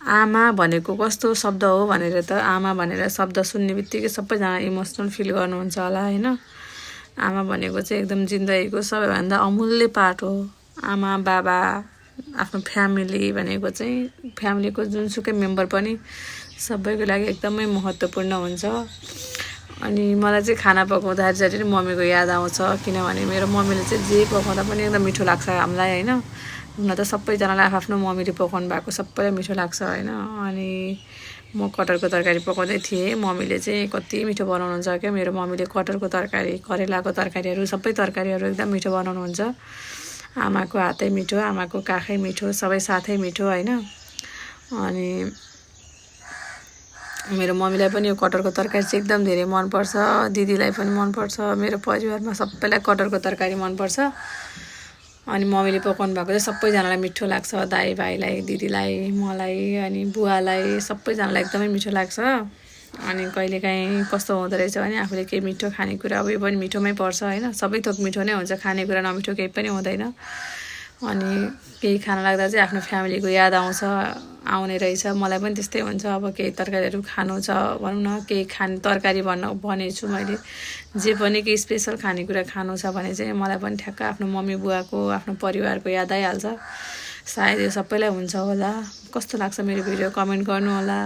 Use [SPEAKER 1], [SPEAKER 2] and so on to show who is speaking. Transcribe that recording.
[SPEAKER 1] आमा भनेको कस्तो शब्द हो भनेर त आमा भनेर शब्द सुन्ने बित्तिकै सबैजना इमोसनल फिल गर्नुहुन्छ होला होइन। आमा भनेको चाहिँ एकदम जिन्दगीको सबैभन्दा अमूल्य पार्ट हो। आमा बाबा आफ्नो फ्यामिली भनेको चाहिँ फ्यामिलीको जुनसुकै मेम्बर पनि सबैको लागि एकदमै महत्त्वपूर्ण हुन्छ। अनि मलाई चाहिँ खाना पकाउँदाखेरि चाहिँ मम्मीको याद आउँछ, किनभने मेरो मम्मीले चाहिँ जे पकाउँदा पनि एकदम मिठो लाग्छ हामीलाई होइन। हुन त सबैजनालाई आफ्नो मम्मीले पकाउनु भएको सबैलाई मिठो लाग्छ होइन। अनि म कटहरको तरकारी पकाउँदै थिएँ, मम्मीले चाहिँ कति मिठो बनाउनुहुन्छ क्या मेरो मम्मीले। कटहरको तरकारी, करेलाको तरकारीहरू सबै तरकारीहरू एकदम मिठो बनाउनुहुन्छ। आमाको हातै मिठो, आमाको काखै मिठो, सबै साथै मिठो होइन। अनि मेरो मम्मीलाई पनि यो कटहरको तरकारी चाहिँ एकदम धेरै मनपर्छ, दिदीलाई पनि मनपर्छ, मेरो परिवारमा सबैलाई कटहरको तरकारी मनपर्छ। अनि मम्मीले पकाउनु भएको चाहिँ सबैजनालाई मिठो लाग्छ, दाइ भाइलाई, दिदीलाई, मलाई अनि बुवालाई सबैजनालाई एकदमै मिठो लाग्छ। अनि कहिलेकाहीँ कस्तो हुँदो रहेछ भने आफूले केही मिठो खानेकुरा अब यो पनि मिठोमै पर्छ होइन। सबै थोक मिठो नै हुन्छ, खानेकुरा नमिठो केही पनि हुँदैन। अनि केही खान लाग्दा चाहिँ आफ्नो फ्यामिलीको याद आउने रहेछ। मलाई पनि त्यस्तै हुन्छ। अब केही तरकारीहरू खानु छ भनौँ न, केही तरकारी भनेको छु मैले, जे पनि केही स्पेसल खानेकुरा खानु छ भने चाहिँ मलाई पनि ठ्याक्क आफ्नो मम्मी बुवाको, आफ्नो परिवारको याद आइहाल्छ। सायद यो सबैलाई हुन्छ होला। कस्तो लाग्छ मेरो भिडियो कमेन्ट गर्नु होला।